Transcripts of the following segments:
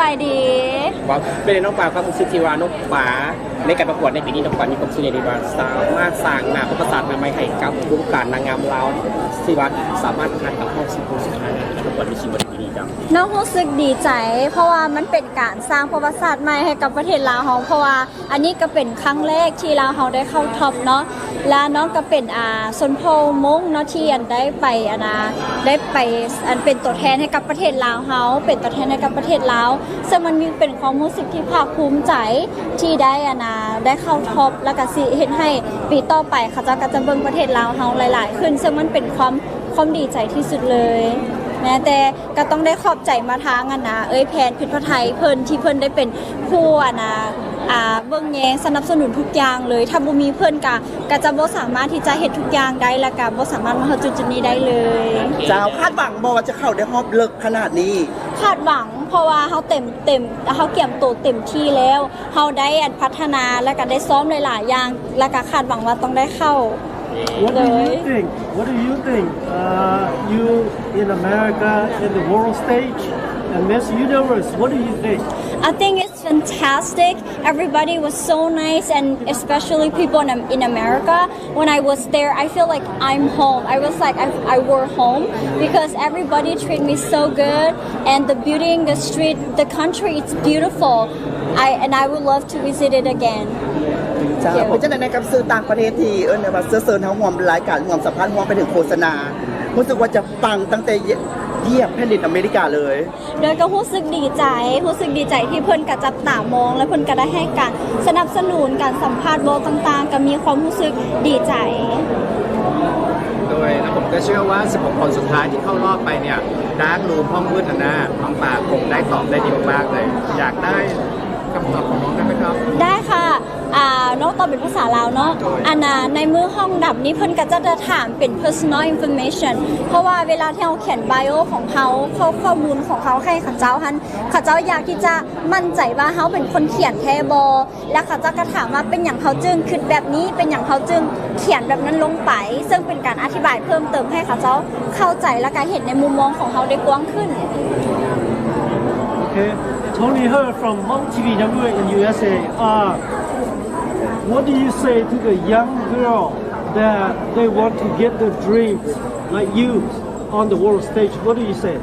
ສະບາຍດີ. ວ່າເປັນໃດນ້ອງປາ ຄວາມຮູ້ສຶກທີ່ວ່ານ້ອງປາໃນການປະກວດໃນປີນີ້ ນ້ອງປາມີຄວາມຮູ້ສຶກໃດວ່າສາມາດສ້າງໜ້າປະຫວັດສາດໃໝ່ໃຫ້ກັບວົງການນາງງາມລາວ ທີ່ວ່າສາມາດຜ່ານເຂົ້າຮອບສິບຄົນສຸດທ້າຍໃນການປະກວດ Miss Universe ປີນີ້ເຈົ້າ? ນ້ອງຮູ້ສຶກດີໃຈ ເພາະວ່າມັນເປັນການສ້າງປະຫວັດສາດໃໝ່ໃຫ້ກັບປະເທດລາວເຮົາ ເພາະວ່າ ອັນນີ້ກໍເປັນຄັ້ງແລກທີ່ລາວເຮົາໄດ້ເຂົ້າທັອບເນາະ ແລະ ນ້ອງກໍເປັນ ອ່າ ຊົນເຜົ່າມົ້ງເນາະ ທີ່ ອັນ ໄດ້ໄປ ອັນ ອ່າ ໄດ້ໄປ ອັນ ເປັນຕົວແທນໃຫ້ກັບປະເທດລາວເຮົາ ເປັນຕົວແທນໃຫ້ກັບປະເທດລາວ ເຊິ່ງມັນມີ ເປັນຄວາມຮູ້ສຶກທີ່ພາກພູມໃຈທີ່ໄດ້ ອັນ ອ່າ ໄດ້ເຂົ້າທັອບ ແລ້ວກໍຊິເຮັດໃຫ້ປີຕໍ່ໄປເຂົາເຈົ້າກໍຈະເບິ່ງປະເທດລາວເຮົາຫຼາຍໆຂຶ້ນ ເຊິ່ງມັນເປັນຄວາມ ຄວາມດີໃຈທີ່ສຸດເລີຍ ແມ້ແຕ່ ກໍຕ້ອງໄດ້ຂອບໃຈມາທາງ ອັນນາ ເອື້ອຍແພນ ພິດພະໄທ ເພິ່ນ ທີ່ເພິ່ນໄດ້ເປັນຜູ້ ອັນນາ ອ່າ ເບິ່ງແຍງສະໜັບສະໜູນທຸກຢ່າງເລີຍ ຖ້າບໍ່ມີເພິ່ນກະ ກະຈະບໍ່ສາມາດທີ່ຈະເຮັດທຸກຢ່າງໄດ້ ແລ້ວກະບໍ່ສາມາດມາຮອດຈຸດໆນີ້ໄດ້ເລີຍ. ເຈົ້າ ຄາດຫວັງບໍ່ວ່າຈະເຂົ້າໄດ້ຮອບເລິກຂະໜາດນີ້? ຄາດຫວັງ ເພາະວ່າເຮົາເຕັມ ເຕັມ ເຮົາກຽມໂຕເຕັມທີ່ແລ້ວ ເຮົາໄດ້ ອັນ ພັດທະນາ ແລ້ວກະໄດ້ຊ້ອມຫຼາຍໆຢ່າງ ແລ້ວກະຄາດຫວັງວ່າຕ້ອງໄດ້ເຂົ້າ. What do you think? What do you think? Uh, you in America, in the world stage, and Miss Universe, what do you think? I think it's fantastic. Everybody was so nice, and especially people in, in America. When I was there, I feel like I'm home. I was like, I, I were home because everybody treated me so good, and the building, the street, the country, it's beautiful. I, and I would love to visit it again. ເຈົ້າ ເປັນຈັ່ງໃດໃນກັບສື່ຕ່າງປະເທດທີ່ເອີ້ນໄດ້ວ່າເຊື້ອເຊີນເຮົາຮ່ວມລາຍການ ຮ່ວມສຳພາດ ຮ່ວມໄປເຖິງໂຄສະນາ ຮູ້ສຶກວ່າຈະປັງຕັ້ງແຕ່ຢຽບແຜ່ນດິນອາເມລິກາເລີຍ? ໂດຍກໍຮູ້ສຶກດີໃຈ ຮູ້ສຶກດີໃຈທີ່ເພິ່ນກໍຈັບຕາມອງ ແລະ ເພິ່ນກໍໄດ້ໃຫ້ການສະໜັບສະໜູນ ການສຳພາດເວົ້າຕ່າງໆ ກໍມີຄວາມຮູ້ສຶກດີໃຈ. ໂດຍ ແລະ ຜົມກໍເຊື່ອວ່າສິບຫົກຄົນສຸດທ້າຍທີ່ເຂົ້າຮອບໄປເນ່ຍ ດາກລູມຫ້ອງມືດຫັ້ນນະ ນ້ອງປາຄົງໄດ້ຕອບໄດ້ດີມາກໆເລີຍ ຢາກໄດ້ຄຳຕອບຂອງນ້ອງໄດ້ໄໝຄັບ? ໄດ້ຄ່ະ ອ່າ ນ້ອງຕອບເປັນພາສາລາວເນາະ. ໂດຍ ອັນນ່າ ໃນມື້ຫ້ອງດຳນີ້ເພິ່ນກໍຈະ ຈະຖາມເປັນ personal information ເພາະວ່າເວລາທີ່ເຮົາຂຽນ bio ຂອງເຮົາ ຂໍ້ ຂໍ້ມູນຂອງເຮົາໃຫ້ເຂົາເຈົ້າຫັ້ນ ເຂົາເຈົ້າຢາກທີ່ຈະໝັ້ນໃຈວ່າເຮົາເປັນຄົນຂຽນແທ້ບໍ່ ແລະ ເຂົາເຈົ້າກໍຖາມວ່າເປັນຫຍັງເຮົາຈຶ່ງຄິດແບບນີ້ ເປັນຫຍັງເຮົາຈຶ່ງຂຽນແບບນັ້ນລົງໄປ ເຊິ່ງເປັນການອະທິບາຍເພີ່ມເຕີມໃຫ້ເຂົາເຈົ້າເຂົ້າໃຈ ແລະ ກໍເຫັນໃນມຸມມອງຂອງເຮົາໄດ້ກວ້າງຂຶ້ນ. Okay. Tony Her from Mom T V Network in U S A. Uh, what do you say to the young girl that they want to get the dreams like you on the world stage? What do you say?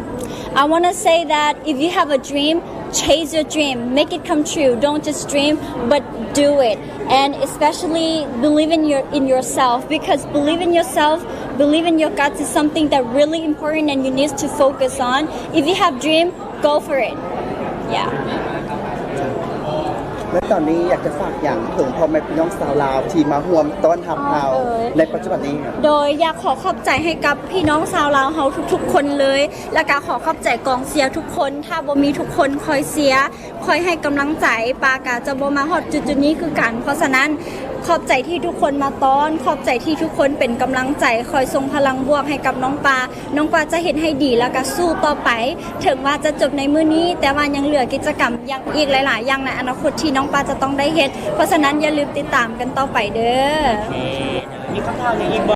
I want to say that if you have a dream, chase your dream, make it come true. Don't just dream, but do it. And especially believe in your, in yourself, because believe in yourself, believe in your guts is something that really important and you need to focus on. If you have dream, go for it. Yeah. ແລະຕອນນີ້ຢາກຈະຝາກຫຍັງເຖິງພໍ່ແມ່ພີ່ນ້ອງຊາວລາວທີ່ມາຮ່ວມຕ້ອນຮັບເຮົາໃນປັດຈຸບັນນີ້? ໂດຍຢາກຂໍຂອບໃຈໃຫ້ກັບພີ່ນ້ອງຊາວລາວເຮົາທຸກໆຄົນເລີຍ ແລ້ວກະຂໍຂອບໃຈກອງເຊຍທຸກຄົນ ຖ້າບໍ່ມີທຸກຄົນຄອຍເຊຍ ຄອຍໃຫ້ກຳລັງໃຈ ປາກະຈະບໍ່ມາຮອດຈຸດໆນີ້ຄືກັນ. ເພາະສະນັ້ນ ຂອບໃຈທີ່ທຸກຄົນມາຕ້ອນ ຂອບໃຈທີ່ທຸກຄົນເປັນກຳລັງໃຈ ຄອຍສົ່ງພະລັງບວກໃຫ້ກັບນ້ອງປາ. ນ້ອງປາຈະເຮັດໃຫ້ດີ ແລ້ວກະສູ້ຕໍ່ໄປ ເຖິງວ່າຈະຈົບໃນມື້ນີ້ ແຕ່ວ່າຍັງເຫຼືອກິດຈະກຳຢ່າງ ອີກຫຼາຍໆຢ່າງໃນອະນາຄົດທີ່ນ້ອງປາຈະຕ້ອງໄດ້ເຮັດ. ເພາະສະນັ້ນຢ່າລືມຕິດຕາມກັນຕໍ່ໄປເດີ້. ມີຄຳຖາມຫຍັງອີກບໍ່?